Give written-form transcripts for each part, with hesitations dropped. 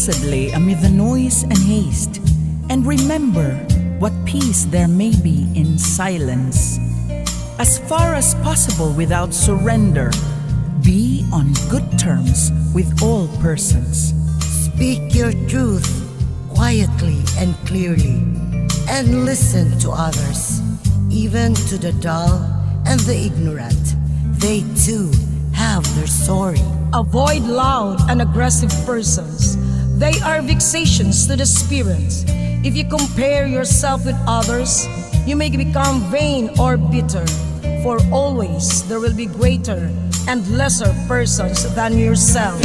Peaceably amid the noise and haste, and remember what peace there may be in silence. As far as possible without surrender, be on good terms with all persons. Speak your truth quietly and clearly, and listen to others, even to the dull and the ignorant. They too have their story. Avoid loud and aggressive persons. They are vexations to the spirit. If you compare yourself with others, you may become vain or bitter, for always there will be greater and lesser persons than yourself.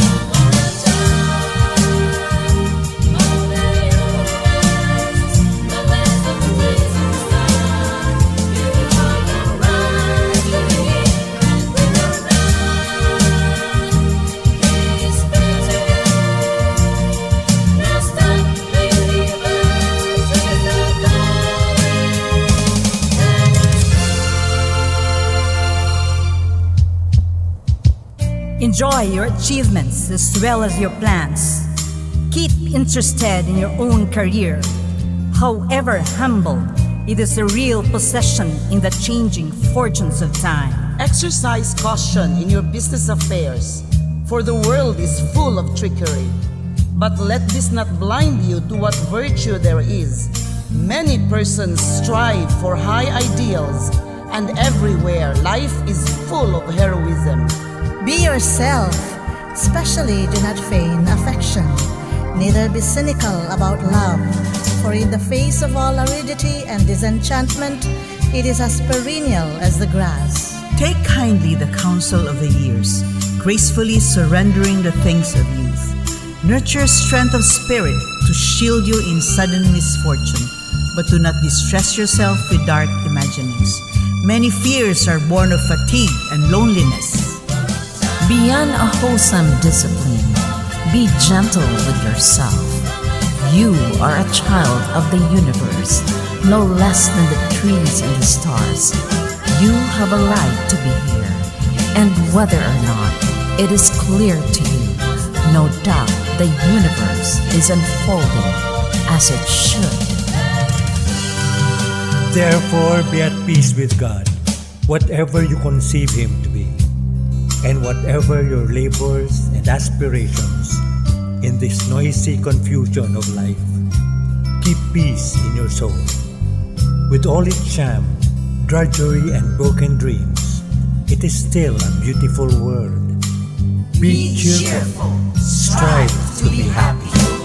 Enjoy your achievements as well as your plans. Keep interested in your own career. However humble, it is a real possession in the changing fortunes of time. Exercise caution in your business affairs, for the world is full of trickery. But let this not blind you to what virtue there is. Many persons strive for high ideals, and everywhere life is full of heroism. Be yourself. Especially do not feign affection. Neither be cynical about love, for in the face of all aridity and disenchantment, it is as perennial as the grass. Take kindly the counsel of the years, gracefully surrendering the things of youth. Nurture strength of spirit to shield you in sudden misfortune, but do not distress yourself with dark imaginings. Many fears are born of fatigue and loneliness. Beyond a wholesome discipline, be gentle with yourself. You are a child of the universe, no less than the trees and the stars. You have a right to be here, and whether or not it is clear to you, no doubt the universe is unfolding as it should. Therefore, be at peace with God, whatever you conceive Him to be, and whatever your labors and aspirations in this noisy confusion of life. Keep peace in your soul. With all its sham, drudgery, and broken dreams, it is still a beautiful world. Be cheerful. Strive to be happy.